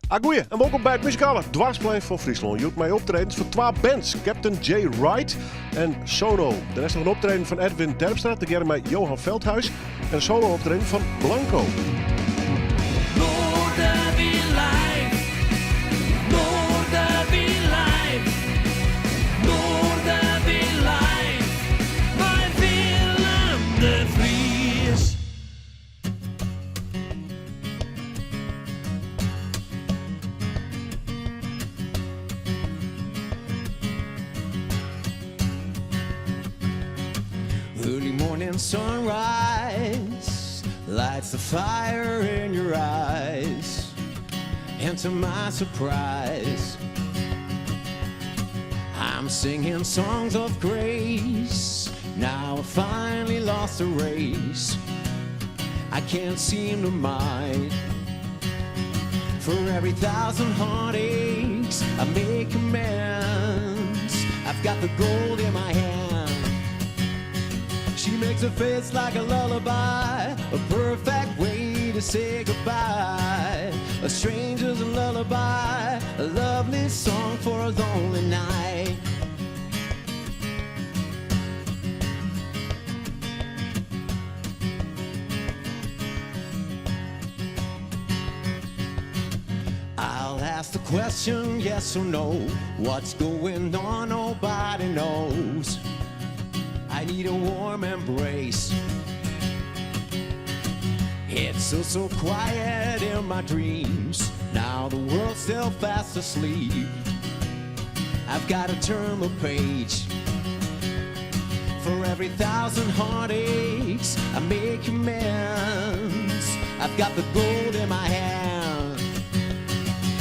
Agoeie en wolkom by it muzikale doarpsplein fan Fryslân. Hjoed mei optredens fan twa bands, Captain J. Wright en Sono. Der is noch in optreden fan Edwin Terpstra tegearre mei Johan Veldhuis en in solo optreden fan Blanco. Early morning sunrise lights the fire in your eyes. And to my surprise, I'm singing songs of grace. Now I finally lost the race. I can't seem to mind. For every thousand heartaches, I make amends. I've got the gold in my hand. She makes her face like a lullaby, a perfect way to say goodbye. A stranger's lullaby, a lovely song for a lonely night. I'll ask the question, yes or no. What's going on? Nobody knows. I need a warm embrace. It's so, so quiet in my dreams. Now the world's still fast asleep. I've got to turn the page. For every thousand heartaches, I make amends. I've got the gold in my hand.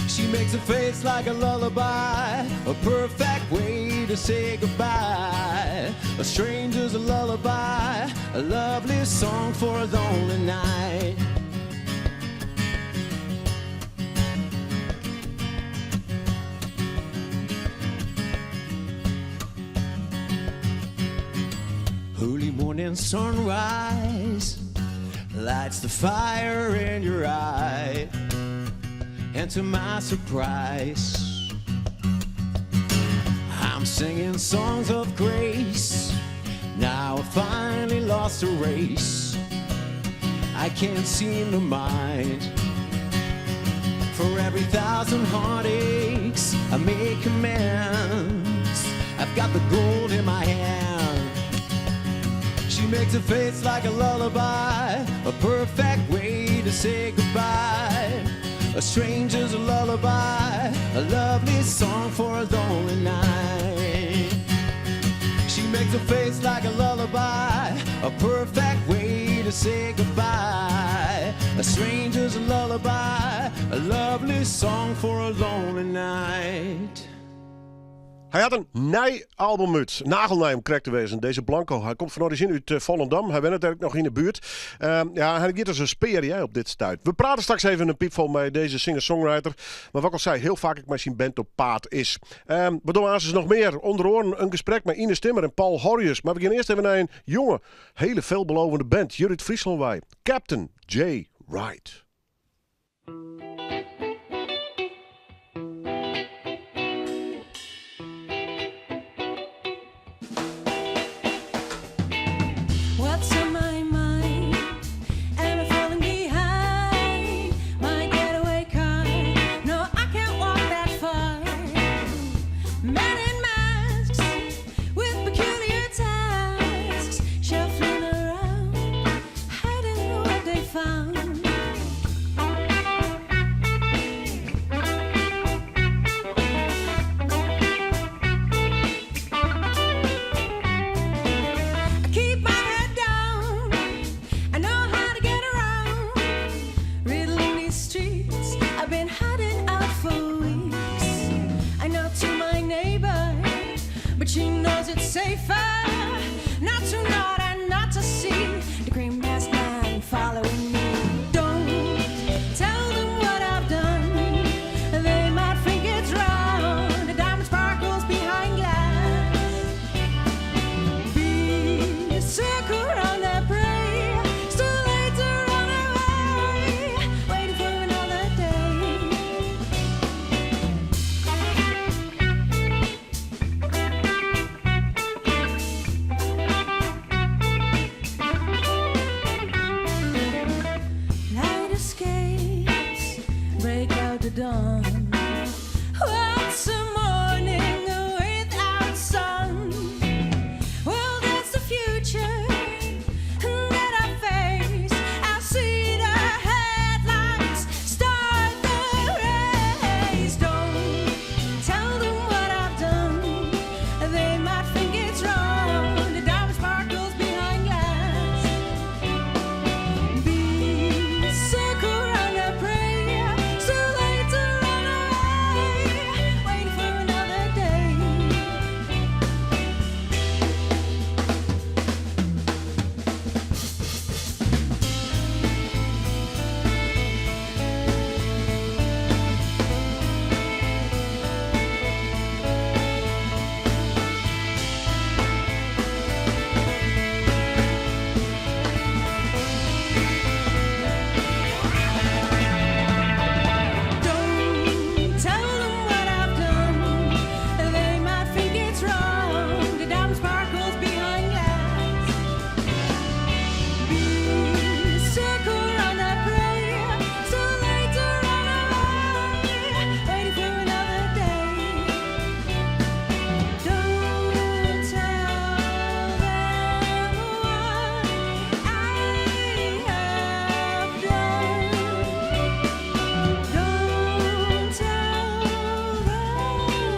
She makes her face like a lullaby, a perfect way to say goodbye. A stranger's lullaby, a lovely song for a lonely night. Early morning sunrise lights the fire in your eye. And to my surprise, I'm singing songs of grace. Now I finally lost the race. I can't seem to mind. For every thousand heartaches, I make amends. I've got the gold in my hand. She makes her face like a lullaby, a perfect way to say goodbye. A stranger's lullaby, a lovely song for a lonely night. She makes her face like a lullaby, a perfect way to say goodbye. A stranger's lullaby, a lovely song for a lonely night. Hy hat in nij album út, nagelnij om krekt te wêzen. Dizze Blanco, hy komt fan orizjine út Volendam. Hy wennet ek noch yn de buert. Ja, hy giet as in spear ja, op dit stuit. We prate straks even in piepfol mei dizze singer-songwriter. Mar wat ik al sei, hiel faak ek mei syn band op paad is. Wat dogge we noch mear? Under oaren in gesprek mei Ines Timmer en Paul Horjus. Mar we gean earst even nei in jonge, hiele veelbelovende band. Hjir út Fryslân wei. Captain J. Wright. What's on my mind? Am I falling behind? My getaway car. No, I can't walk that far. Men in masks with peculiar tasks, shuffling around, hiding what they found. I keep my head down. I know how to get around. Riddling these streets, I've been hiding out for weeks. I know to my neighbor, but she knows it's safer not to nod and not to see the gray masked man following me. Don't tell them what I've done. They might think it's wrong. The diamond sparkles behind glass. Be circle round their prey. Still later run away, waiting for another day. Without the dawn? What's a morning without sun? Well, that's the future that I face. I see the headlights start the race. Don't tell them what I've done. They might think it's wrong. The diamond sparkles behind glass. Be circle round a prayer, so late to run away, waiting for another day. Don't tell them what I've done. They might think it's wrong. The diamond sparkles behind glass. Be circle round that prayer, so late to run away, waiting for another day. Don't tell them what I have done. Don't tell them what I have done.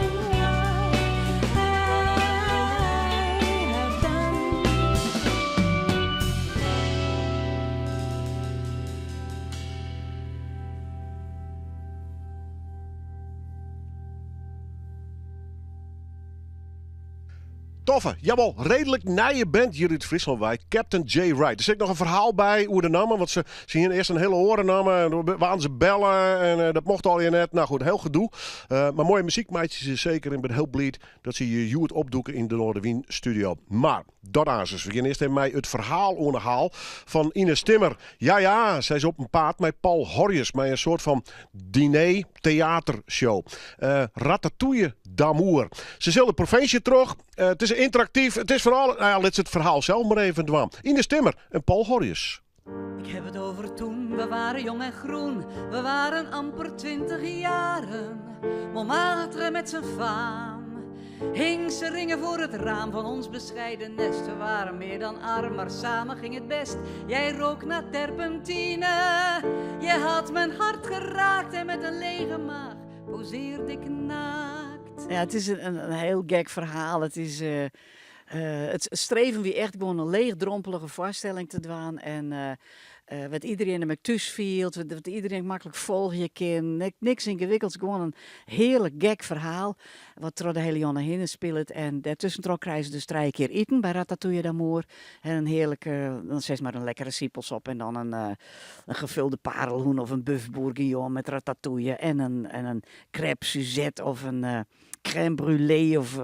Toffe, jawel, redelijk nije band hjir út Fryslân wei, Captain J. Wright. Der sit noch in ferhaal by oer de namme, want se hiene earst in hiele oare namme. En doe waarden se belle en dat mocht allegear net. Nou goed, hiel gedoe. Mar moaie muzyk meitsje se seker en bin hiel bliid dat se hjir hjoed opdûke yn de Noardewyn studio. Mar dat aansens, we gean earst even mei it ferhaal oan de haal fan Ines Timmer. Ja, ja, sy is op 'en paad mei Paul Horjus mei in soart fan diner teatershow. Ratatouille d'Amour. Se sil de provinsje troch. It is ynteraktyf, it is fan alles. Nou ja, lit se it ferhaal sels mar even dwaan. Ines Timmer en Paul Horjus. Ik heb het over toen, we waren jong en groen. We waren amper 20 jaren. Montmartre met zijn faam. Hing ze ringen voor het raam van ons bescheiden nest. We waren meer dan arm, maar samen ging het best. Jij rook naar terpentine. Je had mijn hart geraakt en met een lege maag poseerde ik naakt. Ja, it is in hiel gek ferhaal. It is it streven wie echt gewoan in leechdrompelige foarstelling te dwaan. En wat iderien him ek thús fielt, wat iderien maklik folgje kin. Niks yngewikkelds, gewoan in hearlik gek ferhaal. Wat troch de hiele jûn hinne spilet. En dêrtuskentroch krije se dus trije kear iten by Ratatouille d'Amour. En in hearlike, dan sis mar in lekkere sipelsop en dan in gevulde parelhoen of in boeuf bourguignon met ratatouille. En in crêpe Suzette of in crème brûlée of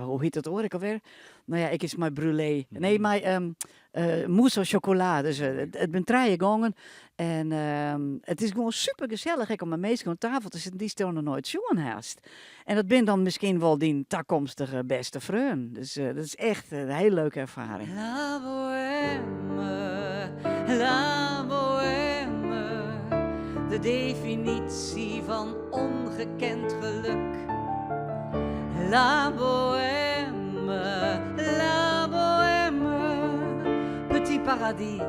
hoe hjit dat oar ek alwer? No ja, ek yts mei brûlée. Nee, mei mousse au chocolat. Dus it binne trije gongen. En it is gewoan super gesellich ek om mei minsken oan tafel te sitten dy'tsto noch noait sjoen hast. En dat binne dan miskien wol dyn takomstige bêste freonen. Dus dat is echt in hiele leuke erfaring. La bohème, la bohème, de definitie van ongekend geluk. La bohème, la bohème, petit paradis,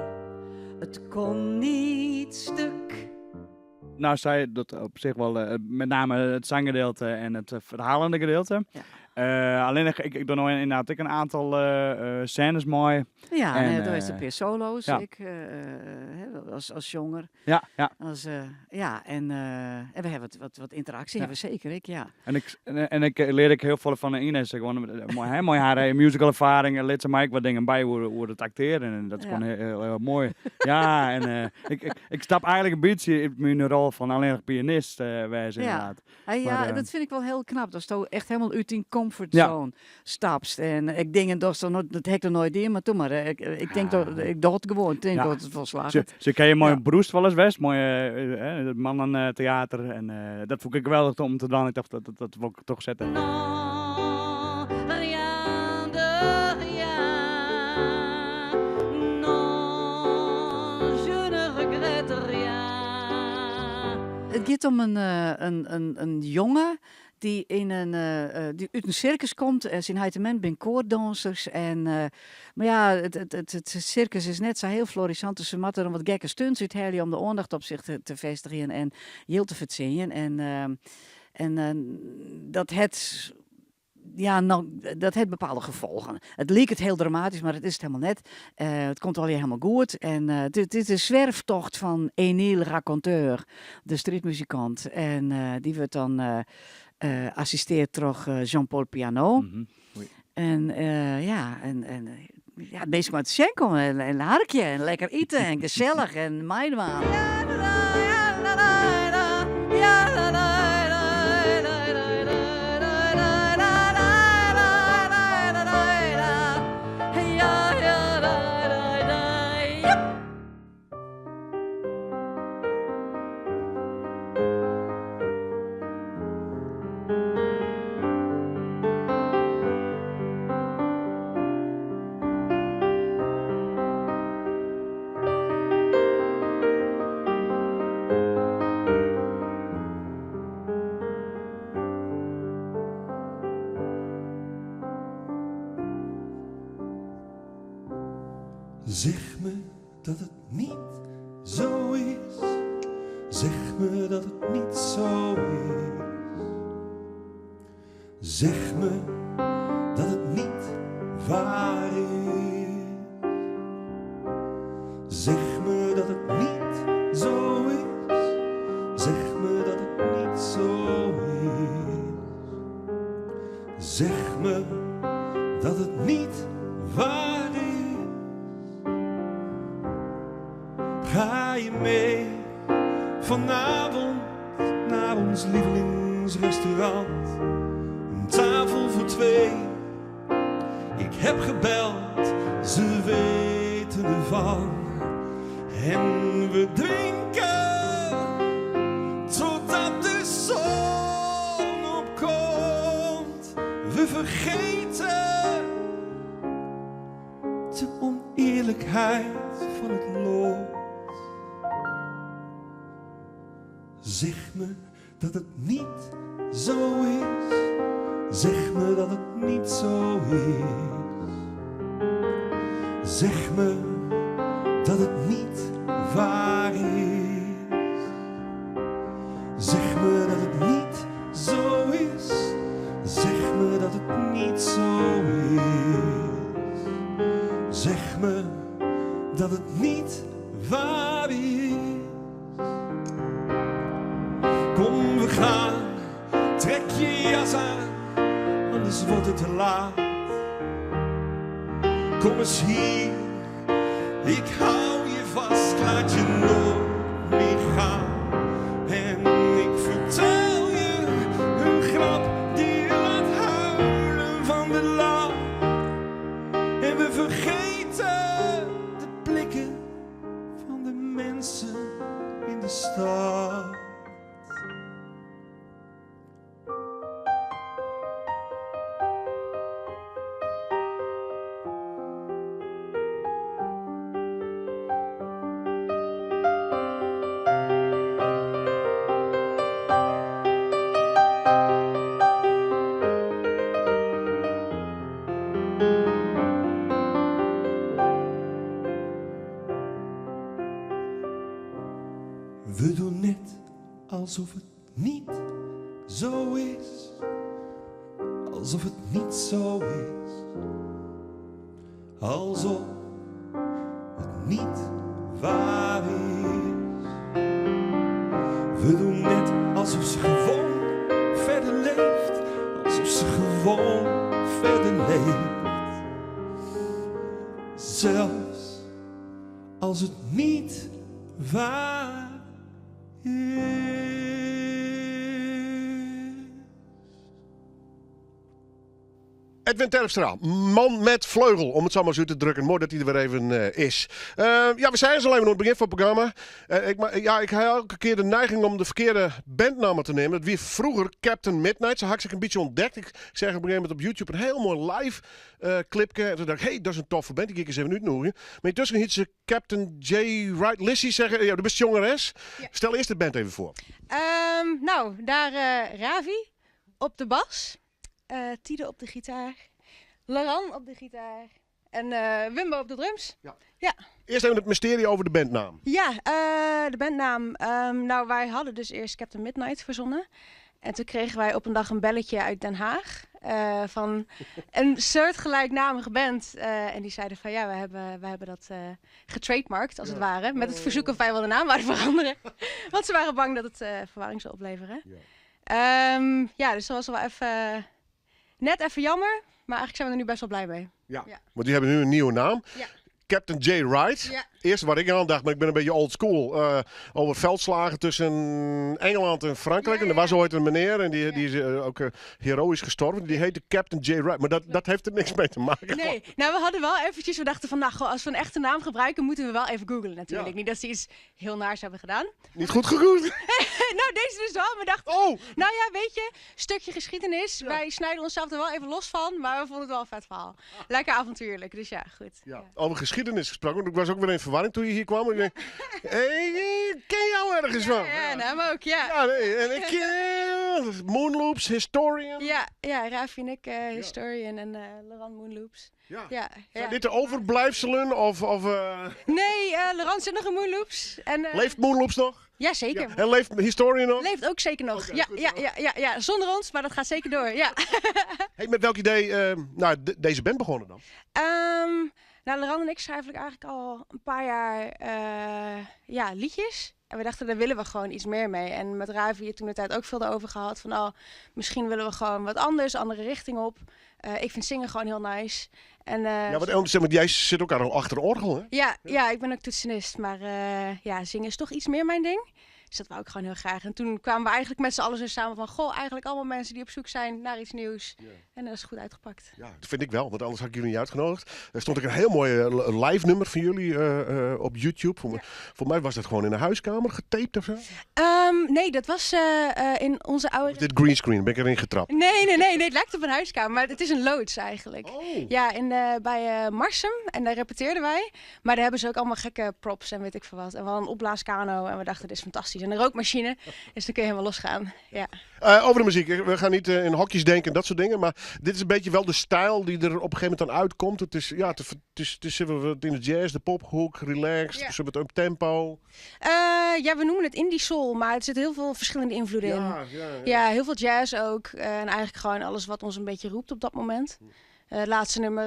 het kon niet stuk. Nou, zij dat op zich wel, met name het zanggedeelte en het verhalende gedeelte. Alleen ik doe nog inderdaad ik een aantal scènes mooi. Ja, En, nee, daar is de pear solo's, ik, hè, as sjonger. As, ja, en we hawwe wat ynteraaksje, hawwe we seker, ik, ja. En ik lear ik hiel folle fan Ines, gewoan, moai, hè, mei har musical erfaring, lit se my ek wat dingen by oer it aktearjen. En dat is gewoan hiel, hiel moai. Ja, en ik stap eigentlik in bytsje yn myn rol fan allinnich pianist wêze, inderdaad. Hey, ja, Maar, dat fyn ik wol hiel knap. Datsto echt hielendal út dyn comfortzone stapst. En ik tink datsto noch, dat ha ik noch noait dien, mar doe mar. Ik tink dat ik doch it gewoan. Ik tink dat it wol slagget. Se ken je moai Broest wolris west, moai it mannenteater. En dat fûn ik geweldich om te dwaan. Ik tocht, dat wol ik trochsette. Non, rien de rien. Non, je ne regrette rien. It giet giet om in, in, in jonge dy't yn in, dy't út in sirkus komt. Syn heit en mem binne koarddânsers. En, mar ja, it, it, it sirkus is net sa hiel florissant, dus se moatte der wat gekke stunts úthelje om de oandacht op sich te fêstigjen en jild te fertsjinjen. En, en dat hat ja, no, dat hat bepaalde gefolgen. It liket hiel dramatysk, mar it is it hielendal net. It komt allegear hielendal goed. En it is de swerftocht fan Emile Raconteur, de strjitmuzikant. En dy wurdt dan assisteard troch Jean-Paul Piano. En ja, en ja, minsken moatte sjen komme en harkje en lekker ite en gesellich en meidwaan. Zeg me dat het niet zo is. Zeg me dat het niet zo is. Zeg me dat het niet waar is. Zeg me dat het niet zo is. Zeg me dat het niet zo is. Zeg me dat het niet waar is. Ga je mee vanavond naar ons lievelingsrestaurant? Een tafel voor twee. Ik heb gebeld, ze weten ervan. En we drinken totdat de zon opkomt. We vergeten de oneerlijkheid van het lot. Zeg me dat het niet zo is. Zeg me dat het niet zo is. Zeg me dat het niet waar is. Zeg me dat het niet zo is. Zeg me dat het niet zo is. Zeg me dat het niet waar is. Kom, we gaan, trek je jas aan, anders wordt het te laat. Kom eens hier, ik hou je vast, laat je nooit meer gaan. En ik vertel je een grap die je laat huilen van de lach. En we vergeten de blikken van de mensen in de stad. We doen net alsof het niet zo is. Alsof het niet zo is. Alsof het niet waar is. We doen net alsof ze gewoon verder leeft. Alsof ze gewoon verder leeft. Zelfs als het niet waar is. Edwin Terpstra, man met vleugel, om het zo maar eens uit te drukken. Mooi dat hij er weer even eh, is. Eh, ja, we zijn zo even aan het begin van het programma. Eh, ik, ja, ik heb elke keer de neiging om de verkeerde bandnamen te nemen. Dat wie vroeger Captain Midnight. Ze had ik een beetje ontdekt. Ik zeg op een gegeven moment op YouTube een heel mooi live clipje. En toen dacht ik, hey, dat is een toffe band. Die ga ik eens even uitnodigen. Maar intussen heet ze Captain J. Wright. Lissy zeggen, ja, de beste jongeres. Ja. Stel eerst de band even voor. Nou, daar Ravi op de bas, Tide op de gitaar, Laran op de gitaar en Wimbo op de drums. Ja. Ja. Eerst even het mysterie over de bandnaam. Ja, de bandnaam. Nou, wij hadden dus eerst Captain Midnight verzonnen. En toen kregen wij op een dag een belletje uit Den Haag van een soortgelijknamige band. En die zeiden van ja, wij hebben dat getrademarkt als het ware. Met het verzoek of wij wel de naam wouden veranderen. Want ze waren bang dat het verwarring zou opleveren. Ja, dus dat was wel even, net even jammer. Maar eigenlijk zijn we er nu best wel blij mee. Ja. Ja. Want die hebben nu een nieuwe naam. Ja. Captain J. Wright. Ja. Eerst wat ik aan dacht, maar ik ben een beetje old school. Over veldslagen tussen Engeland en Frankrijk. Ja, En er ja, was ja. ooit een meneer en die, Ja. die is ook heroïs gestorven. Die heette Captain J. Wright. Maar dat heeft er niks mee te maken. Nee, nou we hadden wel eventjes, we dachten van nou goh, als we een echte naam gebruiken, moeten we wel even googlen natuurlijk. Ja. Niet dat ze iets heel naars hebben gedaan. Niet goed gegoogeld. Nou, deze dus wel. We dachten, Oh! nou ja, weet je, stukje geschiedenis. Wij snijden onszelf er wel even los van, maar we vonden het wel een vet verhaal. Lekker avontuurlijk, dus ja, goed. Ja. Over geschiedenis gesproken, want ik was ook weer in verwarring toen je hier kwam. Ik denk, hey, ik ken jou ergens van. Ja, en hem ook, ja. Ja, nee, en ik ken Moonloops, Historian. Ja, ja, Rafi en ik, Historian en Laurent Moonloops. Ja. Ja, Zijn ja. dit de overblijfselen of Nee, Laurent zit nog in Moonloops. En, leeft Moonloops nog? Ja, zeker. Ja. En leeft Historian nog? Leeft ook zeker nog. Oké, ja, goed ja, zo. ja, ja, ja, zonder ons, maar dat gaat zeker door. Ja. Hey, met welk idee nou, deze band begonnen dan? Nou, Laurent en ik schrijven eigenlijk al een paar jaar ja, liedjes. En we dachten, daar willen we gewoon iets meer mee. En met Ravi toen de tijd ook veel over gehad. Van, oh, misschien willen we gewoon wat anders, andere richting op. Ik vind zingen gewoon heel nice. En, Ja, want, zeg maar, jij zit ook aan achter orgel, hè? Ja, ja, ik ben ook toetsenist. Maar ja, zingen is toch iets meer mijn ding. Dus dat wou ik gewoon heel graag. En toen kwamen we eigenlijk met z'n allen zo samen van... Goh, eigenlijk allemaal mensen die op zoek zijn naar iets nieuws. En dat is goed uitgepakt. Ja, dat vind ik wel, want anders had ik jullie niet uitgenodigd. Er stond ook een heel mooi live nummer van jullie op YouTube. Voor mij was dat gewoon in een huiskamer getaped of zo? Nee, dat was in onze oude... Of dit greenscreen, ben ik erin getrapt? Nee, nee, nee, nee, het lijkt op een huiskamer, maar het is een loods eigenlijk. Oh. Ja, bij Marsum, en daar repeteerden wij. Maar daar hebben ze ook allemaal gekke props en weet ik veel wat. En wel een opblaaskano en we dachten, dit is fantastisch. En een rookmachine, dus dan kun je helemaal losgaan. Ja. Over de muziek, we gaan niet in hokjes denken en dat soort dingen. Maar dit is een beetje wel de stijl die er op een gegeven moment aan uitkomt. Het is, ja, het, het is, het is wat in de jazz, de pophoek, relaxed, Ja. zo wat up tempo. Ja, we noemen het indie soul, maar er zitten heel veel verschillende invloeden in. Ja, ja, ja. Ja, heel veel jazz ook. En eigenlijk gewoon alles wat ons een beetje roept op dat moment. Het laatste nummer,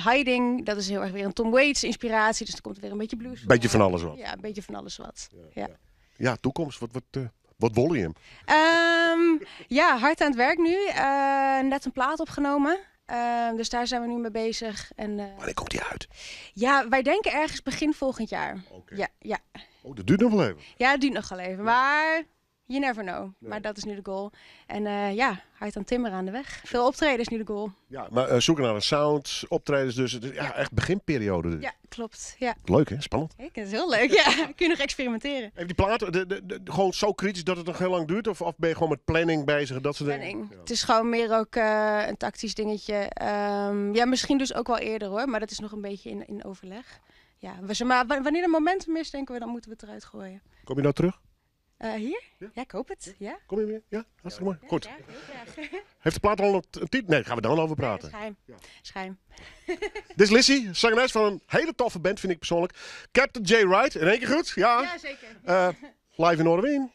Hiding, dat is heel erg weer een Tom Waits inspiratie. Dus er komt weer een beetje blues Beetje voor. van alles wat. Ja, een beetje van alles wat. Ja, ja. Ja, toekomst. Wat wil je hem? Ja, hard aan het werk nu. Net een plaat opgenomen. Dus daar zijn we nu mee bezig. En Wanneer komt die uit? Ja, wij denken ergens begin volgend jaar. Oké. Ja, ja. Oh, dat duurt nog wel even. Ja, het duurt nog wel even. Ja. Maar you never know. Nee. Maar dat is nu de goal. En ja, hard aan timmeren aan de weg. Veel optreden is nu de goal. Ja, maar zoeken naar een sound, optredens dus. Het is, ja, echt beginperiode dus. Ja, klopt. Ja. Leuk hè, spannend. Ik, dat is heel leuk, ja. Kun je nog experimenteren. Even die plaat, gewoon zo kritisch dat het nog heel lang duurt? Of ben je gewoon met planning bezig, dat soort dingen? Planning. Ja. Het is gewoon meer ook een tactisch dingetje. Ja, misschien dus ook wel eerder hoor, maar dat is nog een beetje in overleg. Ja, we zijn, maar wanneer er momentum is, denken we, dan moeten we het eruit gooien. Kom je nou terug? Hier? Ja? Ja, ik hoop het. Ja. Kom je weer? Ja, hartstikke mooi. Ja, Goed. Ja, heel graag. Heeft de plaat al een titel? Nee, daar gaan we dan over praten. Nee, geheim. Ja. Geheim. Dit is Lissy, zangeres van een hele toffe band, vind ik persoonlijk. Captain J. Wright, in één keer goed? Ja. Ja, zeker. Live in Noardewyn.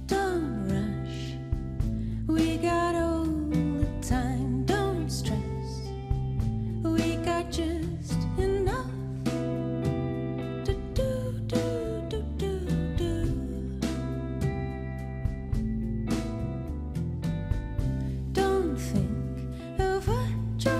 Don't rush, we got all the time. Don't stress, we got just enough to do, do, do, do, do. Don't think of what you're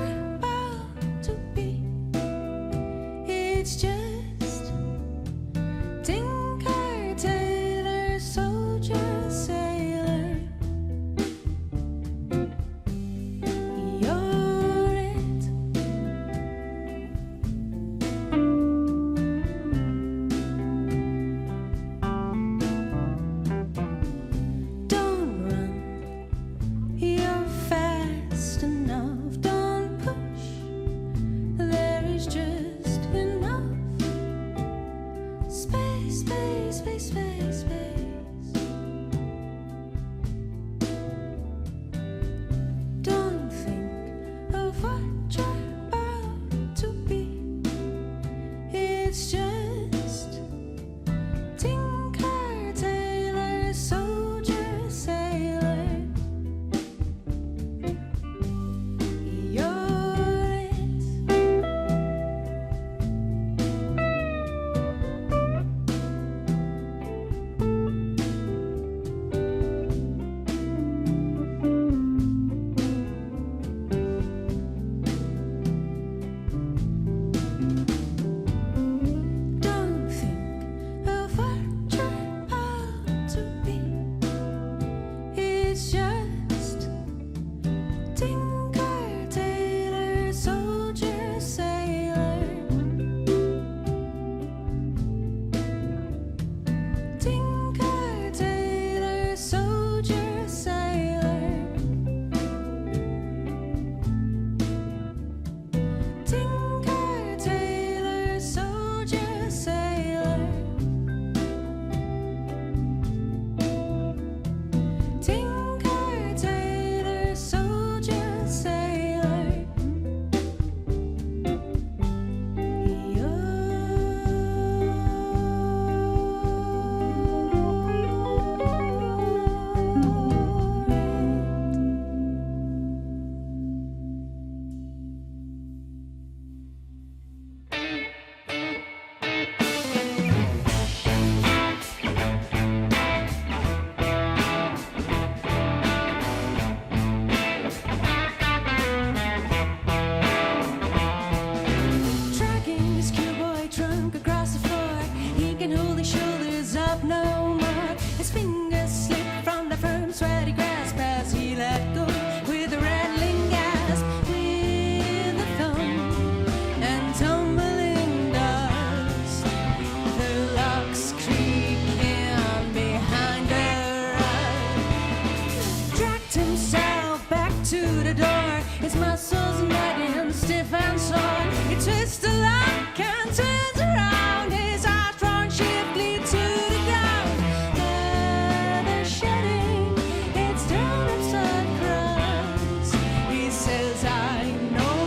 muscles nagging, stiff and sore. He twists the lock and turns around, his eyes drawn swiftly to the ground. Leather shedding its down absurd cries. He says, I know,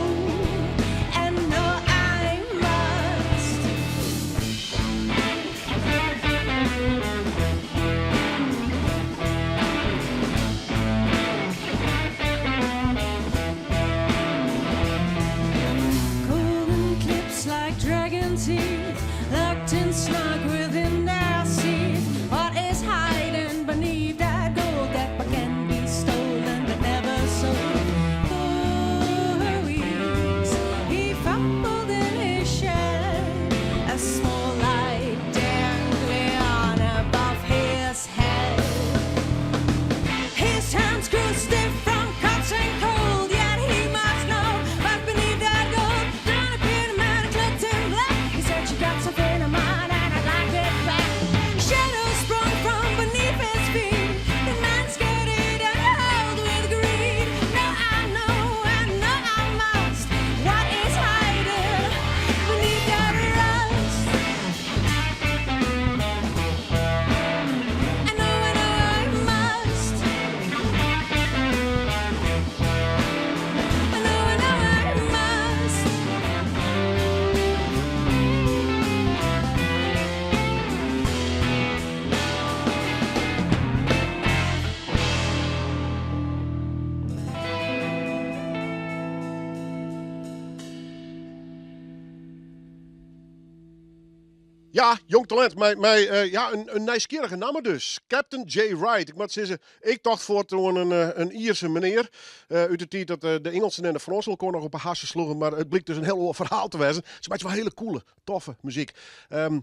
and know I must. Golden clips like dragon teeth, locked in snug within their seat. What is hiding beneath that gold that can be stolen but never sold? For weeks he fumbled in his shed, a small light dangling above his head. His hands grew stiff from cuts and cold, yet he must know what's beneath that gold. Down appeared a man clad in black. He said, "You got something of mine, and I'd like it back." Shadows sprung from beneath his feet. The man skirted and howled with greed. Now I know, and know I must. What is hiding beneath that rust? I know I must. I know I must. Ja, jong talint. Mei, ja, in nijsgjirrige namme dus. Captain J. Wright. Ik moat sizze, ik tocht foar't in Ierske menear. Út de tiid dat de Ingelsen en de Frânsen elkoar noch op 'e hasse sloegen. Mar it blykt dus in hiel oar ferhaal te wêzen. It is wol hiele coole, toffe muzyk.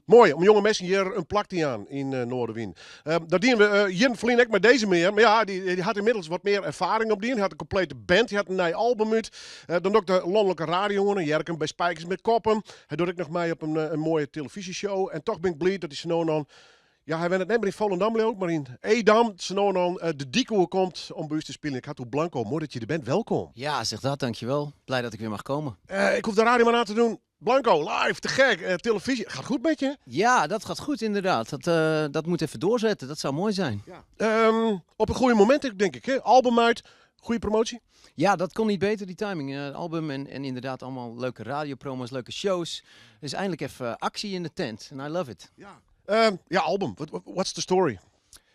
Moai om jonge minsken hjir in plak te jaan yn Noardewyn. Dat diene we jierren ferlyn ek mei dizze menear. Mar ja, dy hat ynmiddels wat mear erfaring opdien. Hy hat in komplete band, hy hat in nij album út. Dan docht de lanlike radio oan, hear ik him by Spijkers met Koppen. Hy docht ek noch mei op in moaie telefyzjeshow. En toch bin ik bliid dat hy sa no en dan... Ja, hy wennet net mear yn Volendam, leau ik, mar yn Edam. Sa no en dan de dyk oer komt om by ús te spyljen. Ik ha it oer Blanco. Moai dat je der bent. Welkom. Ja, zeg dat. Dankjewel. Blij dat ik weer mag komen. Ik hoef de radio maar aan te doen. Blanco, live, te gek. Televisie. Gaat goed met je? Ja, dat gaat goed inderdaad. Dat moet even doorzetten. Dat zou mooi zijn. Ja. Op een goede moment, denk ik. Hè? Album uit. Goede promotie? Ja, dat kon niet beter, die timing. Album en inderdaad allemaal leuke radiopromos, leuke shows. Er is eindelijk even actie in de tent. En I love it. Ja, ja, album. What's the story?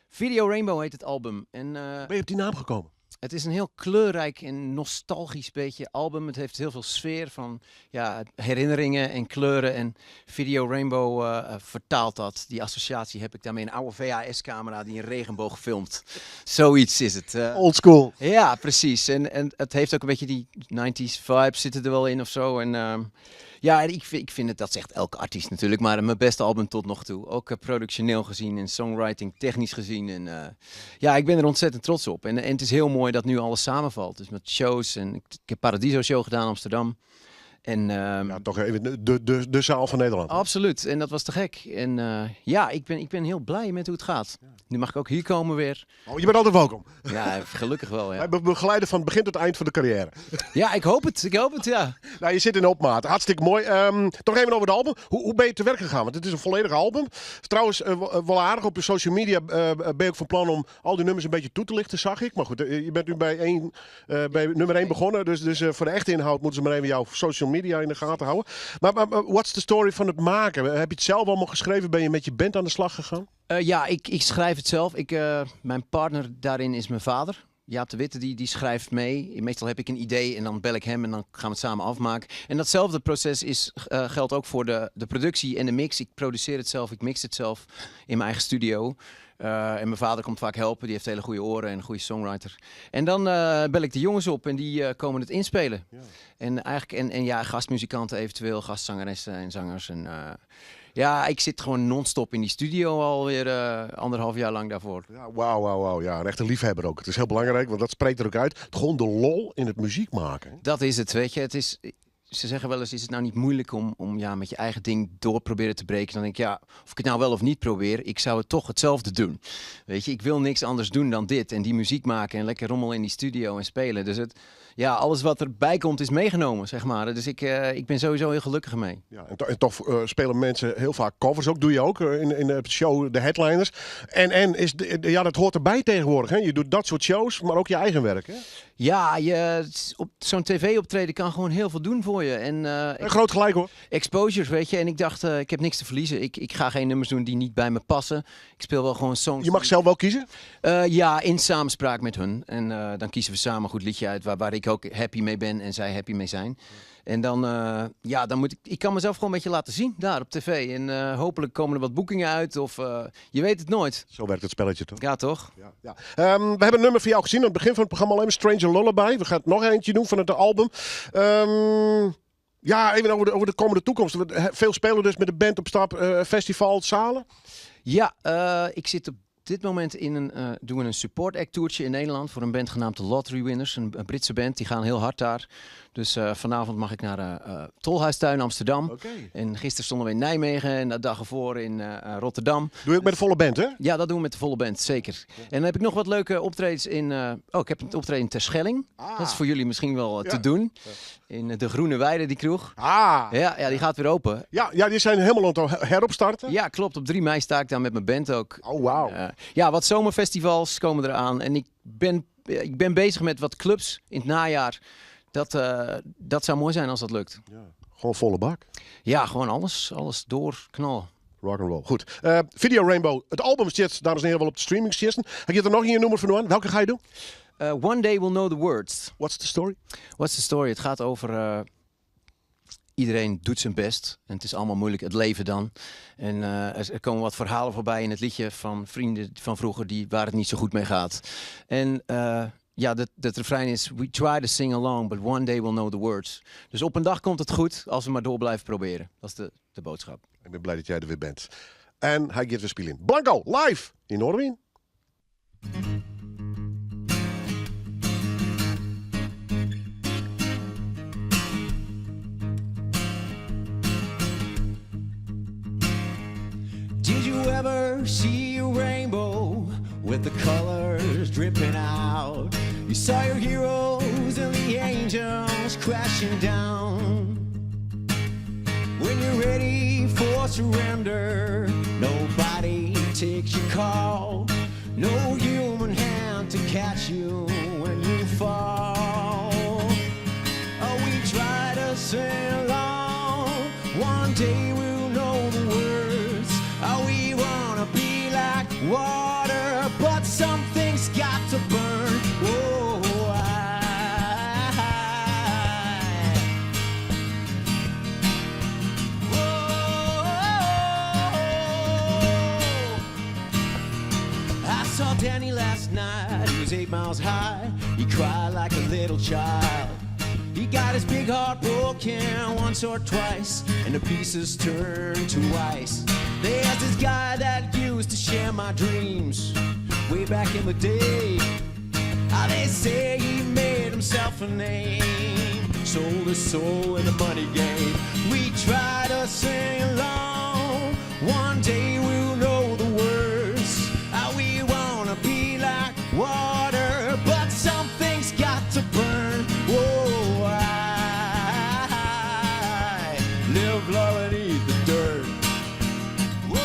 Video Rainbow heet het album. En Ben je op die naam gekomen? Het is een heel kleurrijk en nostalgisch beetje album. Het heeft heel veel sfeer van, ja, herinneringen en kleuren. En Video Rainbow vertaalt dat. Die associatie heb ik daarmee. Een oude VHS-camera die een regenboog filmt. Zoiets is het. Old school. Ja, precies. En het heeft ook een beetje die 90s vibes zitten er wel in. En ja, en ik vind het, dat zegt elke artiest natuurlijk, maar mijn beste album tot nog toe. Ook productioneel gezien en songwriting technisch gezien. En ja, ik ben er ontzettend trots op. En het is heel mooi dat nu alles samenvalt. Dus met shows en ik heb Paradiso show gedaan in Amsterdam. En Ja, toch even de zaal van Nederland. Absoluut, en dat was te gek. En ja, ik ben heel blij met hoe het gaat. Nu mag ik ook hier komen weer. Oh, je bent altijd welkom. Ja, gelukkig wel. Ja. Wij begeleiden van het begin tot het eind van de carrière. Ja, ik hoop het. Ik hoop het, ja. Nou, je zit in de opmaat. Hartstikke mooi. Toch even over het album. Hoe ben je te werk gegaan? Want het is een volledig album. Trouwens, wel aardig. Op je social media ben je ook van plan om al die nummers een beetje toe te lichten, zag ik. Maar goed, je bent nu bij nummer 1 begonnen. Dus voor de echte inhoud moeten ze maar even jouw social media in de gaten houden. Maar what's the story van het maken? Heb je het zelf allemaal geschreven? Ben je met je band aan de slag gegaan? Ja, ik schrijf het zelf. Mijn partner daarin is mijn vader. Jaap de Witte, die schrijft mee. Meestal heb ik een idee en dan bel ik hem en dan gaan we het samen afmaken. En datzelfde proces geldt ook voor de productie en de mix. Ik produceer het zelf, ik mix het zelf in mijn eigen studio. En mijn vader komt vaak helpen, die heeft hele goede oren en een goede songwriter. En dan bel ik de jongens op en die komen het inspelen. En gastmuzikanten eventueel, gastzangeressen en zangers. En ja, ik zit gewoon non-stop in die studio alweer anderhalf jaar lang daarvoor. Ja, wauw, wauw, wauw. Ja, een echte liefhebber ook. Het is heel belangrijk, want dat spreekt er ook uit. Het gewoon de lol in het muziek maken. Dat is het, weet je. Het is Ze zeggen wel eens, is het nou niet moeilijk om ja, met je eigen ding door proberen te breken? Dan denk ik, ja, of ik het nou wel of niet probeer, ik zou het toch hetzelfde doen. Weet je, ik wil niks anders doen dan dit. En die muziek maken en lekker rommel in die studio en spelen. Dus het, ja, alles wat erbij komt is meegenomen, zeg maar. Dus ik ben sowieso heel gelukkig mee. Ja, en toch spelen mensen heel vaak covers ook. Doe je ook in de show De Headliners. En is de, ja, dat hoort erbij tegenwoordig. Hè? Je doet dat soort shows, maar ook je eigen werk. Hè? Ja, op zo'n tv-optreden kan gewoon heel veel doen voor je. En, Een groot gelijk hoor. Exposures, weet je. En ik dacht, ik heb niks te verliezen. Ik ga geen nummers doen die niet bij me passen. Ik speel wel gewoon songs. Je mag zelf wel kiezen? Ja, in samenspraak met hun. En dan kiezen we samen een goed liedje uit waar ik ook happy mee ben en zij happy mee zijn. En dan, ja, dan moet ik, ik kan mezelf gewoon een beetje laten zien daar op tv. En hopelijk komen er wat boekingen uit of je weet het nooit. Zo werkt het spelletje toch? Ja, toch? Ja, ja. We hebben een nummer voor jou gezien aan het begin van het programma, alleen Stranger Lullaby. We gaan het nog eentje doen van het album. Ja, even over de komende toekomst. Veel spelen dus met de band op stap, festivals, zalen. Ja, ik zit op dit moment in een, doen we een support act toertje in Nederland voor een band genaamd de Lottery Winners, een Britse band. Die gaan heel hard daar. Dus vanavond mag ik naar Tolhuistuin Amsterdam. En gisteren stonden we in Nijmegen en de dag ervoor in Rotterdam. Doe je ook met de volle band, hè? Ja, dat doen we met de volle band, zeker. En dan heb ik nog wat leuke optredens in... oh, ik heb een optreden in Terschelling. Dat is voor jullie misschien wel te doen. In de Groene Weide, die kroeg. Ja, ja, die gaat weer open. Ja, ja, die zijn helemaal aan het heropstarten. Ja, klopt. Op 3 mei sta ik daar met mijn band ook. Oh, wauw. Ja, wat zomerfestivals komen eraan. En ik ben bezig met wat clubs in het najaar. Dat zou mooi zijn als dat lukt. Ja, gewoon volle bak. Ja, gewoon alles. Alles doorknallen. Rock and roll. Goed. Video Rainbow. Het album zit, dames en heren, wel op de streaming system. Heb je er nog een nummer van aan? Welke ga je doen? One Day We'll Know the Words. What's the story? What's the story? Het gaat over... iedereen doet zijn best. En het is allemaal moeilijk, het leven dan. En er komen wat verhalen voorbij in het liedje van vrienden van vroeger waar het niet zo goed mee gaat. En ja, dat refrein is... We try to sing along, but one day we'll know the words. Dus op een dag komt het goed als we maar door blijven proberen. Dat is de boodschap. Ik ben blij dat jij er weer bent. En hij gaat weer spelen. Blanco, live in Noardewyn. Did you ever see a rainbow with the colors dripping out? You saw your heroes and the angels crashing down. When you're ready for surrender, nobody takes your call. No human hand to catch you when you fall. Oh, we try to sing along. One day we'll know the words. Oh, we want to be like water, but something's got to burn. Oh, I. Whoa. I saw Danny last night. He was 8 miles high. He cried like a little child. He got his big heart broken once or twice, and the pieces turned to ice. There's this guy that used to share my dreams way back in the day. They say he made himself a name, sold his soul in the money game. We try to sing along. One day we'll know the words. We want to be like water, but something's got to burn. Whoa, I live, love, and eat the dirt. Whoa.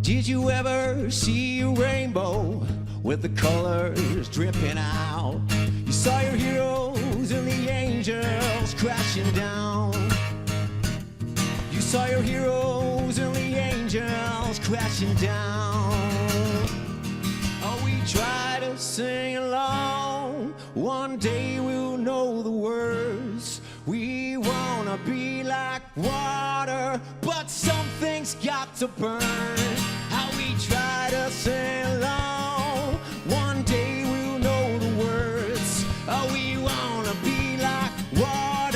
Did you ever see a rainbow with the colors dripping out? You saw your heroes and the angels crashing down. You saw your heroes and the angels crashing down. Oh, we try to sing along. One day we'll know the words. We want to be like water, but something's got to burn. How we try to sing along. One day we'll know the words. Oh, we want to be like water.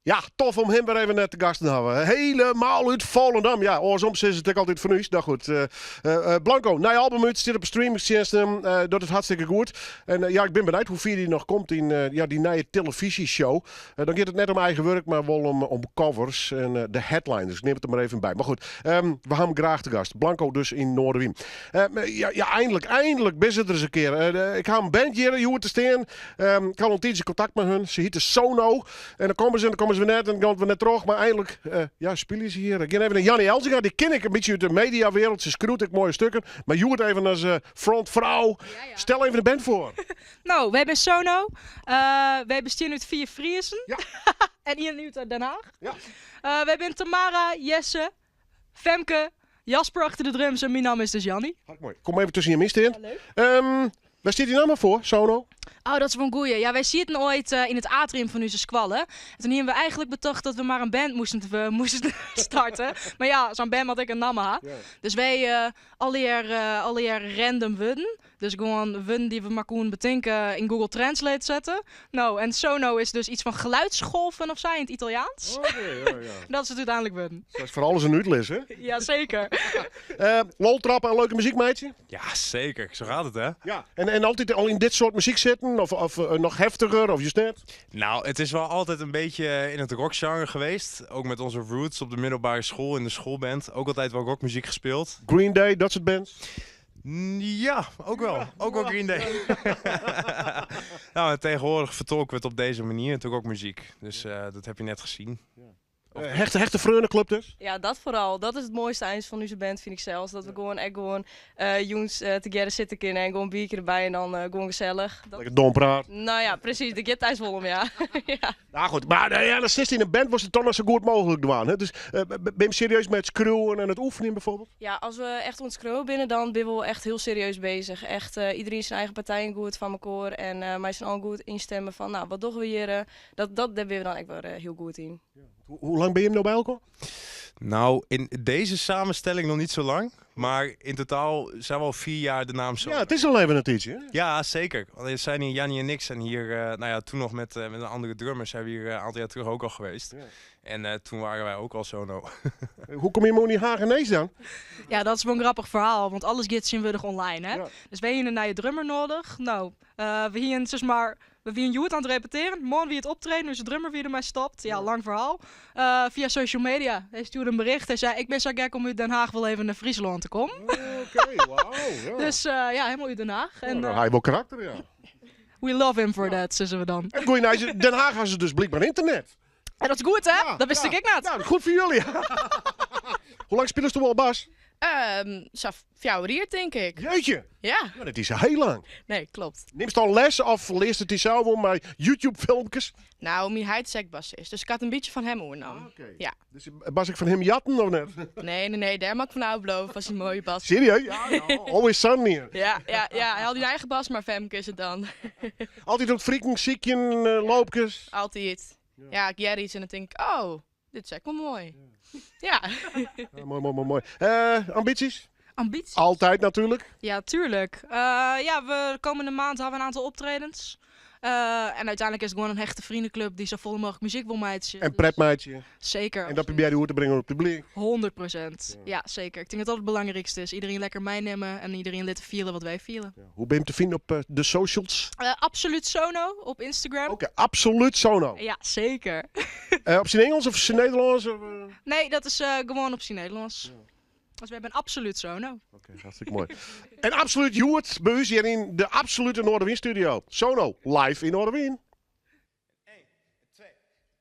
Ja, tof om him wer even net te gast te hawwen. Helemaal út Volendam. Ja, oarsom sizze it ek altyd fan ús. Nou goed, Blanco, nij album út, stiet op de streamingtsjinsten. Docht it hartstikke goed. En ja, ik bin benijd hoe fier dy noch komt yn ja, dy nije telefyzjeshow. Dan giet it net om eigen wurk, mar wol om covers en de headliners. Ik nim it der mar even by. Mar goed, we ha him graach te gast. Blanco dus yn Noardewyn. Ja, ja, eindelijk, eindelijk binne se der ris in kear. Ik ha in band hjir hjoed te stean. Ik ha al in tiidsje kontakt mei hun. Se hite Sono. En dan komme se en dan komme se wer net en dan giet it wer net troch. Mar eindelijk, ja, spylje se hjir. Ik gean even nei Janny Elzinga. Dy ken ik in bytsje út de mediawereld. Se skriuwt ek moaie stikken. Mar hjoed even as frontfrou. Stel even de band foar. No, wy binne Sono. Wy bestean út fiif Friezen. En ien út Den Haag. Wy binne Tamara, Jesse, Femke, Jasper achter de drums en myn namme is dus Janny. Hartstikke moai. Kom even tusken jim yn stean. Wêr stiet dy namme foar, Sono? Oh, dat is wol in goeie. Ja, wy sieten oait yn it atrium fan ús skoalle. En toen hiene we eigentlik betocht dat we mar in band moasten starte. Mar ja, sa'n band moat ek in namme ha. Dus wy allegear random wurden. Dus gewoan wurden dy't we mar koenen betinke yn Google Translate sette. No, en sono is dus iets fan geluidsgolven of sa yn it Italiaans. Oké, ja, ja. Dat is it úteinlik wurden. Dat is foar alles in útlis, hè? Ja, seker. Lol trappe en leuke muzyk meitsje? Ja, zeker. Zo gaat het, hè? Ja, en altyd al yn dit soart muzyk sitten? Of noch heftiger, of just net? Nou, het is wel altijd een beetje in het rockgenre geweest. Ook met onze roots op de middelbare school, in de schoolband. Ook altijd wel rockmuziek gespeeld. Green Day, dat soort bands? Ja, ook wel. Ook wel Green Day. Nou, en tegenwoordig vertolken we het op deze manier natuurlijk ook muziek. Dus dat heb je net gezien. Hechte freonenclub dus? Ja, dat vooral. Dat is het mooiste eind van onze band, vind ik zelfs. Dat we gewoon echt gewoon jongens together zitten kunnen en gewoon een biertje erbij en dan gewoon gezellig. Dat... Lekker dom praat. Nou ja, precies. De get thuis vol om, ja. Ja. Nou goed, maar ja, dan zit in een band was het toch nog zo goed mogelijk doen. Hè? Dus ben je serieus met het schreeuwen en het oefenen bijvoorbeeld? Ja, als we echt ons schreeuwen binnen, dan ben we wel echt heel serieus bezig. Echt iedereen zijn eigen partij en goed van elkaar. En mij zijn al goed instemmen van, nou, wat doen we hier? Dat daar ben we dan echt wel heel goed in. Ja. Hoe lang ben je hem nou bij elkaar? Nou, in deze samenstelling nog niet zo lang. Maar in totaal zijn we al 4 jaar de naam Sono. Ja, het is al even een tijdje, hè? Ja, zeker. Want er zijn hier Jannie en ik zijn hier, nou ja, toen nog met een andere drummer zijn we hier een aantal jaar terug ook al geweest. En toen waren wij ook al Sono. Hoe kom je in die Hagenees dan? Ja, dat is wel een grappig verhaal, want alles gaat zinwillig online, hè? Dus wij hier een nieuwe drummer nodig. Nou, we hier, zeg maar, we zijn Joet aan het repeteren. Morgen wie het optreden, dus de drummer wie ermee stopt. Ja, lang verhaal. Via social media. Hij stuurde een bericht. Hij zei, ik ben zo gek om uit Den Haag wel even naar Friesland te komen. Oké, wauw. Ja. Dus ja, helemaal uit Den Haag. En, nou, hij wil karakter, ja. We love him for that, zeggen we dan. En goeie, nou, Den Haag hadden ze dus blijkbaar internet. En dat is goed, hè? Dat wist ik net. Nou, goed voor jullie. Hoe lang spelen ze al bas? Zo fjouwer denk ik. Jeetje! Ja. Ja, dat is heel lang. Nee, klopt. Neemt al les of leest het zelf om bij YouTube-filmpjes? Nou, mijn heit is bassist, dus ik had een beetje van hem overgenomen. Ah, oké. Ja. Dus bas ik van hem jatten of net? Nee, nee, nee, daar mag ik van nou beloven. Was een mooie bas. Serieus? Ja, ja, always sunny hier. Ja, ja, ja, hij had zijn eigen bas, maar Femke is het dan. Altijd op frieken, ziekjen, loopjes? Altijd. Ja, ik jij iets en dan denk ik, oh, dit is echt wel mooi. Ja. Ja, mooi, mooi, mooi, mooi. Ambities? Ambities? Altijd natuurlijk. Ja, tuurlijk. Ja, we komende maand hebben we een aantal optredens. En uiteindelijk is het gewoon een hechte vriendenclub die zo vol mogelijk muziek wil meidje. En pretmeidje. Zeker. En dat probeer je hoe te brengen op het publiek. 100%. Ja, zeker. Ik denk dat dat het belangrijkste is. Iedereen lekker meenemen en iedereen laten vieren wat wij vieren. Ja. Hoe ben je hem te vinden op de socials? Absoluut Sono op Instagram. Oké, Absoluut Sono. Ja, zeker. Op zijn Engels of zijn Nederlands? Of? Nee, dat is gewoon op zijn Nederlands. Ja. Dus we hebben Absoluut Sono. Oké, hartstikke mooi. En Absoluut Joert bij u hier in de absolute Noardewyn studio. Sono, live in Noardewyn. 1, 2,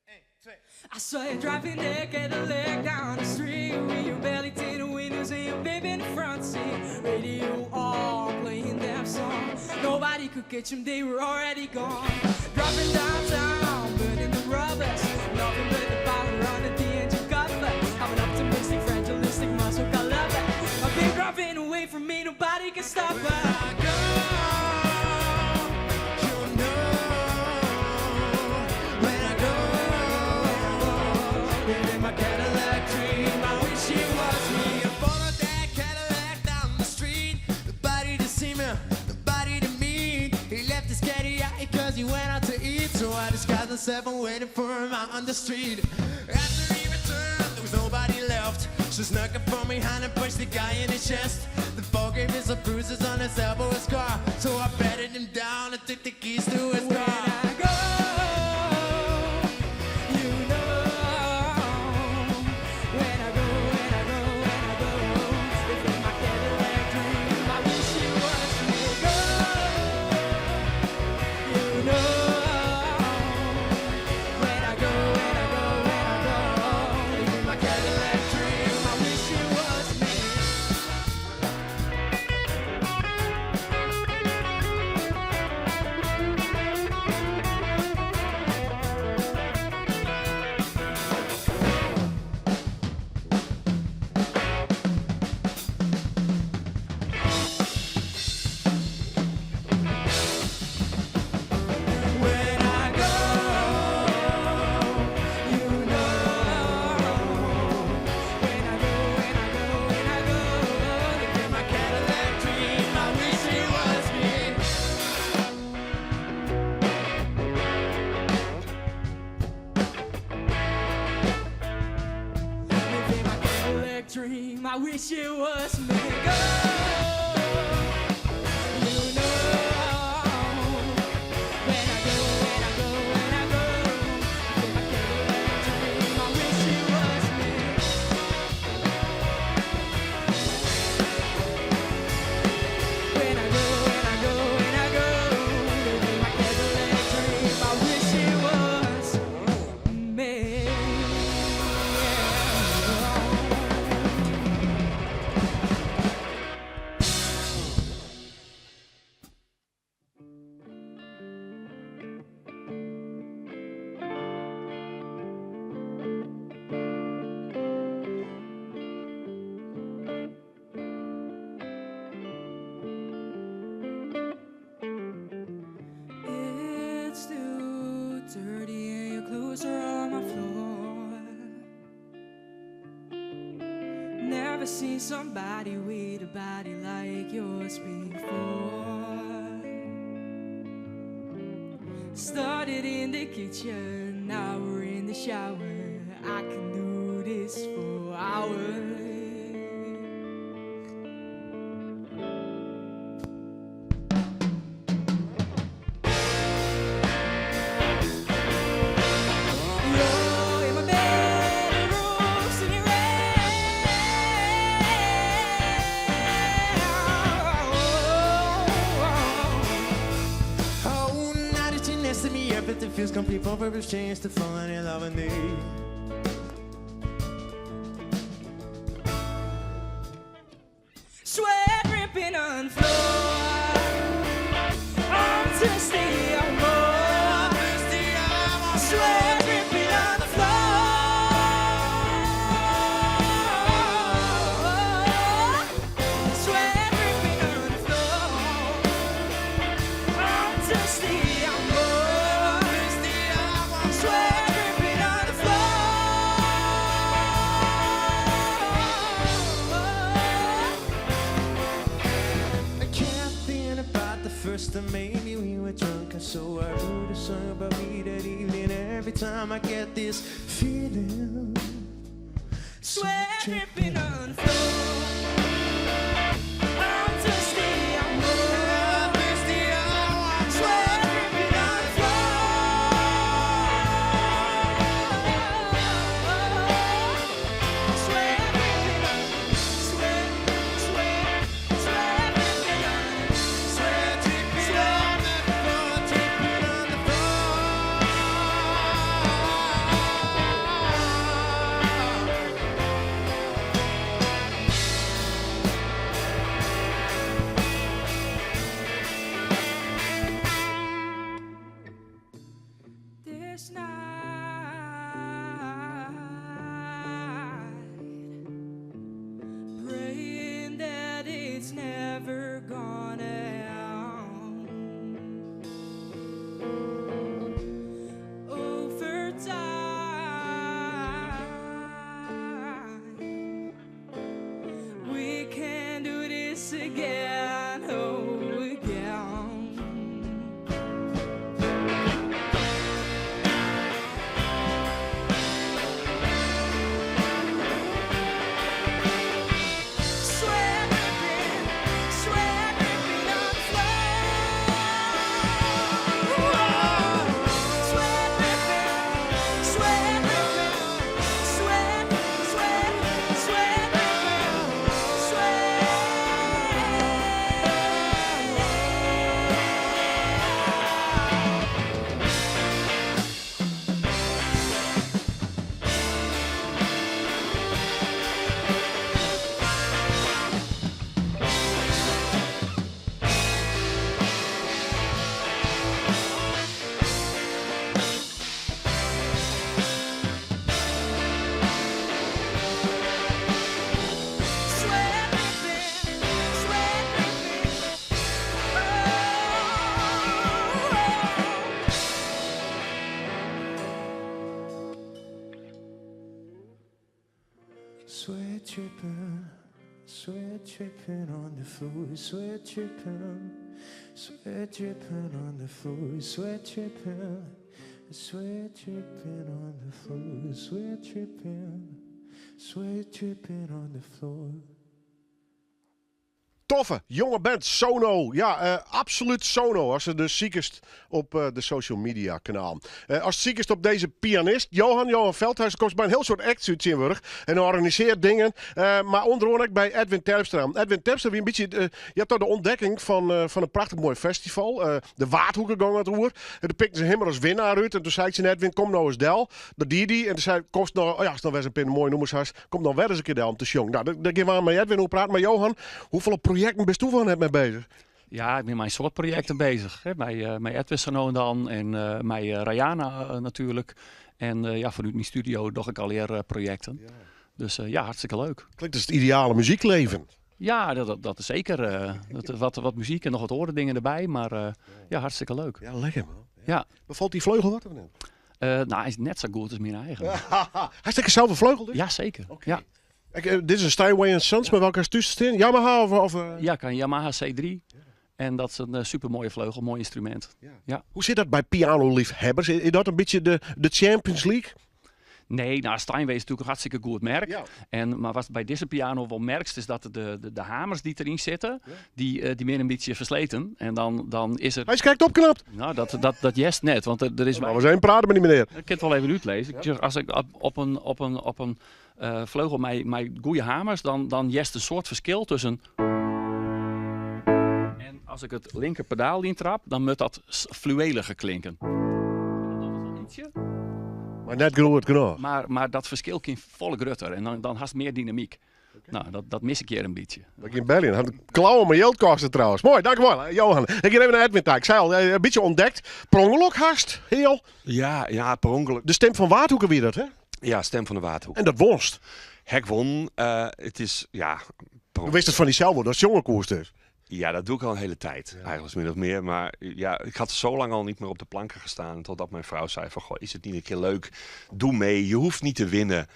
1, 2. I saw you driving naked a leg down the street with your belly tinted windows and your baby in the front seat. Radio all playing that song. Nobody could catch them, they were already gone. Driving downtown, burning the rubbers. Nothing but the power on the engine cover. I'm an optimistic, fragilistic muscle car lover. I've been driving away from me, nobody can stop her. I go, you know, when I go, in my Cadillac dream, I wish it was me. I followed that Cadillac down the street. Nobody to see me, nobody to meet. He left his Cadillac because he went out to eat. So I disguised myself and waited for him out on the street. After he returned, there was nobody left. So snuck up from behind and punched the guy in the chest. The ball gave me some bruises on his elbow and scar. So I batted him down and took the keys to his car. When I go, you know. When I go, when I go, when I go, it's in my Cadillac dream. I wish it was me. Go, you know. When I go, when I go, when I go, it's in my Cadillac dream. I wish it was me. When I go, you know. When I go, when I go, when I go, In my Cadillac dream, I wish it was me. Living my Cadillac dream, I wish it was me. Go, you know. When I go, when I go, when I go, in my Cadillac dream, I wish it was me. When I go, when I go, when I go, living my Cadillac dream, I wish it was me. It's too dirty and your clothes are on my floor. Never seen somebody with a body like yours before. Started in the kitchen, now we're in the shower. I can do this for hours. You're in my bedroom, sitting around. Oh, now that you're next to me, everything feels complete. Both of us chance to fall in love with me. Sweat dripping on the floor. I'm thirsty, I'm more. Sweat dripping on the floor. Sweat dripping on the floor. I'm thirsty, I'm more. Sweat dripping on the floor. I kept thinking about the first time maybe we were drunk, and so I wrote a song about me that evening. Every time I get this feeling, Sweat dripping on the floor. I'm thirsty, I'm more. thirsty, I want Sweat dripping on the floor. Sweat dripping on, sweat, sweat, sweat dripping on, Sweat dripping on the floor, dripping on the floor. This night, praying that it's never gonna end. Over time, we can do this again, oh again. Sweat dripping on the floor, sweat dripping, sweat dripping on the floor, sweat dripping, sweat dripping on the floor, sweat dripping, sweat dripping on the floor. Toffe, jonge band, Sono. Ja, eh, absoluut Sono. Als ze dus ziekest op eh, de social media kanaal. Eh, als het ziekest op deze pianist, Johan, Johan Veldhuis, komt bij een heel soort acts uit Limburg. En organiseert dingen. Maar onder andere ook bij Edwin Terpstra. Edwin Terpstra, wie een beetje, je hebt daar de ontdekking van een prachtig mooi festival. De Waadhoeken ging het oer. En toen pikten ze hem er als winnaar uit. En toen zei ik ze Edwin, kom nou eens del. Dat deed hij. En toen zei kost nou, oh ja, als nou weer eens een mooi noemers has, kom dan weer eens een keer del om te jong. Nou, daar gaan we aan met Edwin over praten. Maar Johan, hoeveel projecten bist u van het mee bezig? Ja, ik ben mijn soort projecten bezig. Hè. Bij Edwin zo en dan en bij Rayana natuurlijk. En ja, vanuit mijn studio doe ik alweer projecten. Ja. Dus ja, hartstikke leuk. Klinkt als het ideale muziekleven. Ja, dat is zeker. Dat, wat muziek en nog wat andere dingen erbij. Maar ja, hartstikke leuk. Ja, lekker man. Ja. Bevalt die vleugel wat of niet? Nou, hij is net zo goed als mijn eigen. Hij steekt zelf een vleugel dus? Ja, zeker. Okay. Ja. Ik, dit is een Steinway Sons, maar welke is tussen Yamaha of? Ja, kan Yamaha C3. Ja. En dat is een super mooie vleugel, mooi instrument. Ja. Ja. Hoe zit dat bij pianoliefhebbers? Is dat een beetje de Champions League? Nee, nou, Steinway is natuurlijk een hartstikke goed merk. Ja. Maar wat bij deze piano wel merkst, is dat de hamers die erin zitten, ja. die meer een beetje versleten. En dan is het... Hij is kijkt opknapt. Nou, dat jest net, want er is... Maar we zijn praten met die meneer. Ik kan het wel even uitlezen. Ja. Als ik op een vleugel met goede hamers, dan jest een soort verschil tussen... En als ik het linker pedaal intrap, dan moet dat fluweliger klinken. En dat is nog ietsje. Maar net genoeg genoeg. Maar dat verschil kan volle grutter en dan hast meer dynamiek. Okay. Nou, dat mis ik hier een beetje. Dat in Berlin. Had klauwen mijn geld kosten trouwens. Mooi, dankjewel Johan. Ik ga even naar Edwin. Ik zei al, een beetje ontdekt. Per ongeluk haast, heel. Ja, per ongeluk. De stem van Waadhoeken wie dat, hè? Ja, stem van de Waadhoek. En dat wonst. Hek won. Het is, ja... Hoe wist het van die zelf, dat is jonge koers dus. Ja, dat doe ik al een hele tijd. Ja. Eigenlijk min of meer. Maar ja, ik had zo lang al niet meer op de planken gestaan. Totdat mijn vrouw zei van, goh, is het niet een keer leuk? Doe mee, je hoeft niet te winnen.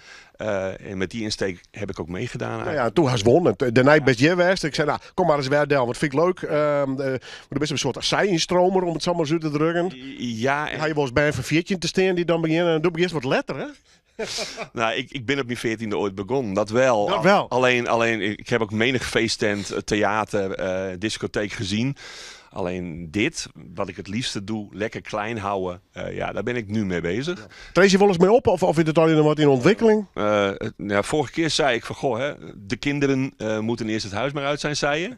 En met die insteek heb ik ook meegedaan. Nou ja, toen hij won. En daarna ja. best je geweest. Ik zei, nou, kom maar eens weer Del, want vind ik leuk. Maar er is een soort zij-instromer, om het zo maar zo te drukken. Ja. En... Hij was bij een verviertje te staan die dan beginnen. En toen begint wat letter, hè? Nou, ik ben op mijn 14e ooit begonnen, dat wel. Dat wel. Alleen, ik heb ook menig feesttent, theater, discotheek gezien. Alleen dit, wat ik het liefste doe, lekker klein houden, ja, daar ben ik nu mee bezig. Ja. Treed je wel eens mee op of is het al nog wat in ontwikkeling? Ja, vorige keer zei ik van, goh, hè, de kinderen moeten eerst het huis maar uit zijn, zei je.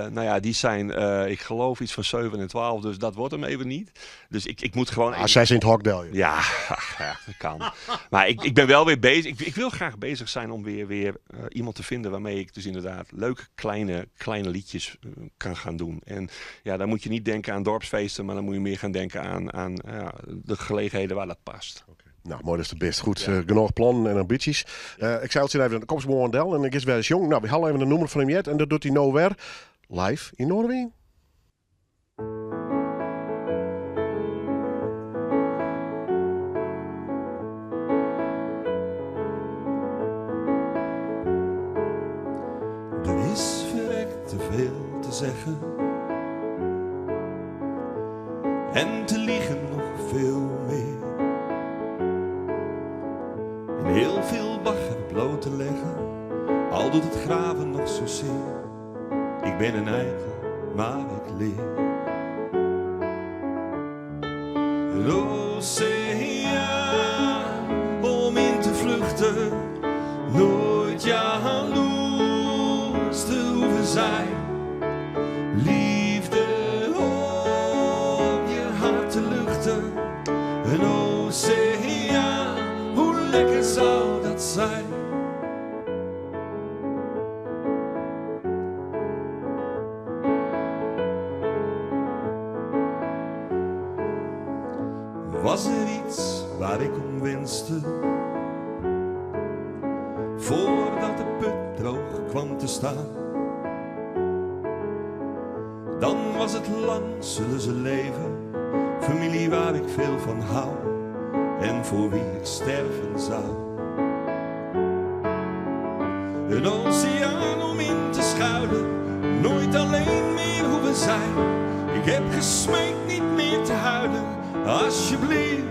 Nou ja, die zijn, ik geloof iets van 7 en 12, dus dat wordt hem even niet. Dus ik moet gewoon... Ah, zij zijn in het hok, Ja, ach, ja, dat kan. Maar ik ben wel weer bezig. Ik wil graag bezig zijn om weer iemand te vinden waarmee ik dus inderdaad leuke kleine liedjes kan gaan doen. En ja, dan moet je niet denken aan dorpsfeesten, maar dan moet je meer gaan denken aan ja, de gelegenheden waar dat past. Okay. Nou, mooi, dat is de best. Goed, ja. Genoeg plannen en ambities. Ik zei al even, kom eens Del en ik is weer eens jong. Nou, we halen even de nummer van hem jet en dat doet hij nou weer live in Noorwegen. Er is verrekt te veel te zeggen en te liegen nog veel meer. En heel veel bagger bloot te leggen, al doet het graven nog zozeer. Ik ben een eikel, maar ik leer. Een oceaan om in te vluchten, nooit jaloers te hoeven zijn. Liefde om je hart te luchten, een oceaan, hoe lekker zou dat zijn? Was er iets waar ik om wenste? Voordat de put droog kwam te staan. Dan was het lang zullen ze leven, familie waar ik veel van hou en voor wie ik sterven zou. Een oceaan om in schuilen, nooit alleen meer hoeven zijn. Ik heb gesmeekt niet meer te huilen, alsjeblieft.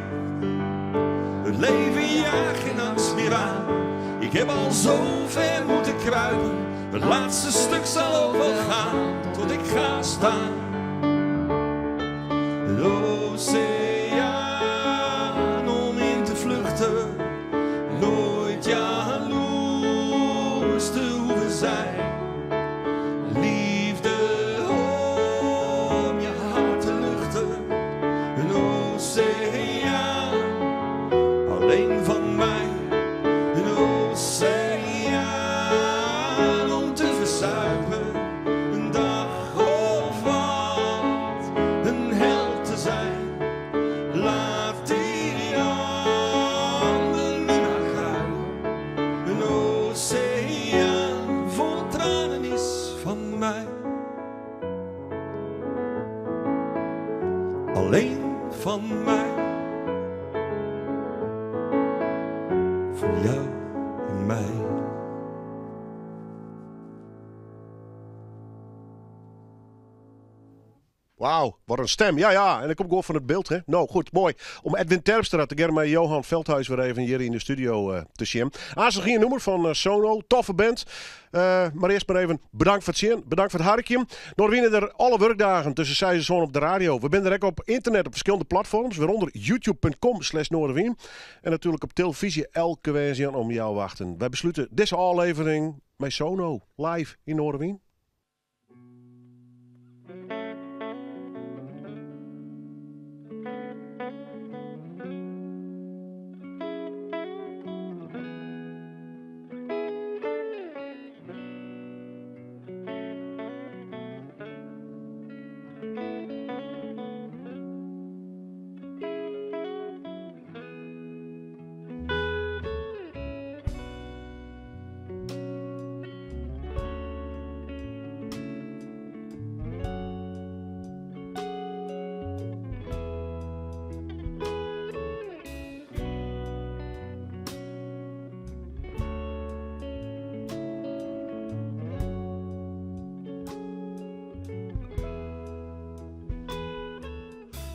Het leven jaagt geen angst meer aan. Ik heb al zo ver moeten kruipen. Het laatste stuk zal ook wel gaan, tot ik ga staan. De oceaan om in te vluchten, nooit jaloers te hoeven zijn. Liefde om je hart te luchten, een oceaan alleen van mij. Een oceaan om te verzuipen, een dag of wat, een held te zijn. Laat die handen nu maar kruipen. Een oceaan vol tranen is van mij. Alleen van mij. Voor jou en mij. Wauw, wat een stem. Ja, ja. En ik kom gewoon van het beeld, hè. Nou, goed, mooi. Om Edwin Terpstra te kennen met Johan Veldhuis weer even hier in de studio te zien. Aansluit geen nummer van Sono. Toffe band. Maar eerst maar even bedankt voor het zien. Bedankt voor het harkje. Noardewyn er alle werkdagen tussen 6 en 7 op de radio. We zijn er ook op internet op verschillende platforms. Waaronder youtube punt com slash Noardewyn. En natuurlijk op televisie elke week om jou wachten. Wij besluiten deze aflevering met Sono live in Noardewyn.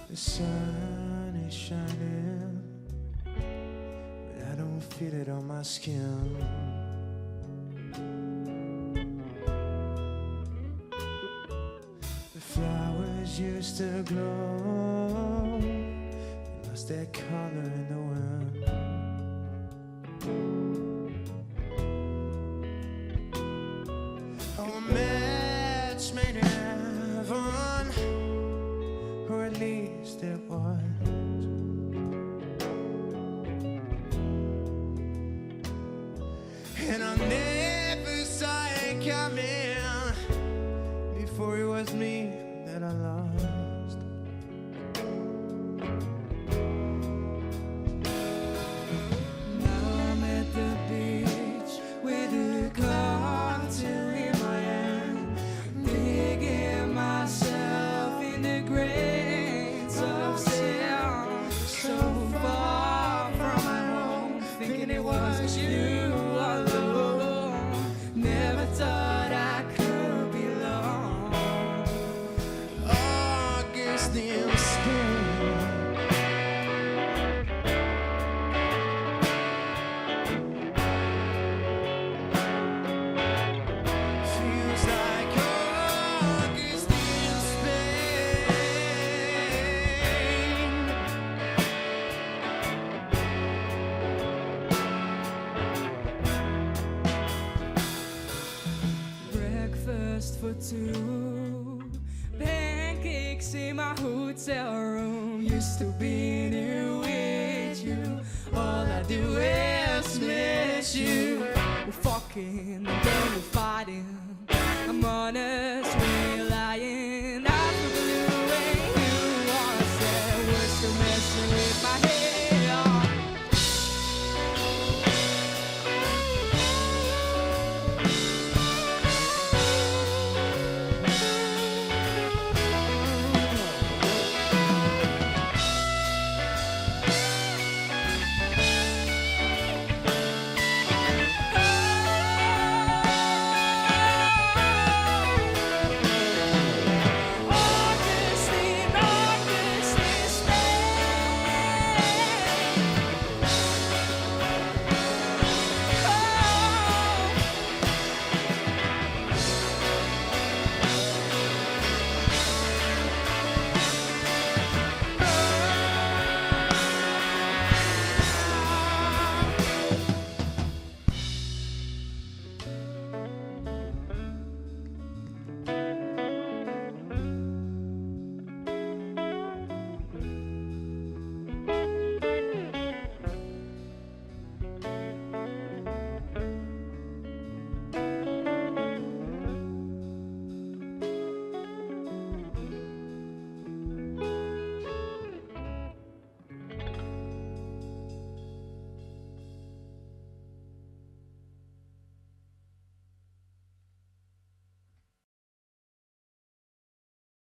The sun is shining, but I don't feel it on my skin. The flowers used to glow, they lost their color in the wind. Oh, a match made in heaven, or at least it was. And I never saw it coming before it was me that I lost. Now I'm at the beach with a cocktail in my hand, digging myself in the grains of sand. So far from my home, thinking it was you all alone. Never thought I could belong. August in Spain. Feels like August in Spain. Breakfast for two, pancakes in my hotel room. Used to be here with you. All I do is miss you. We're fucking and then we're fighting. I'm honest.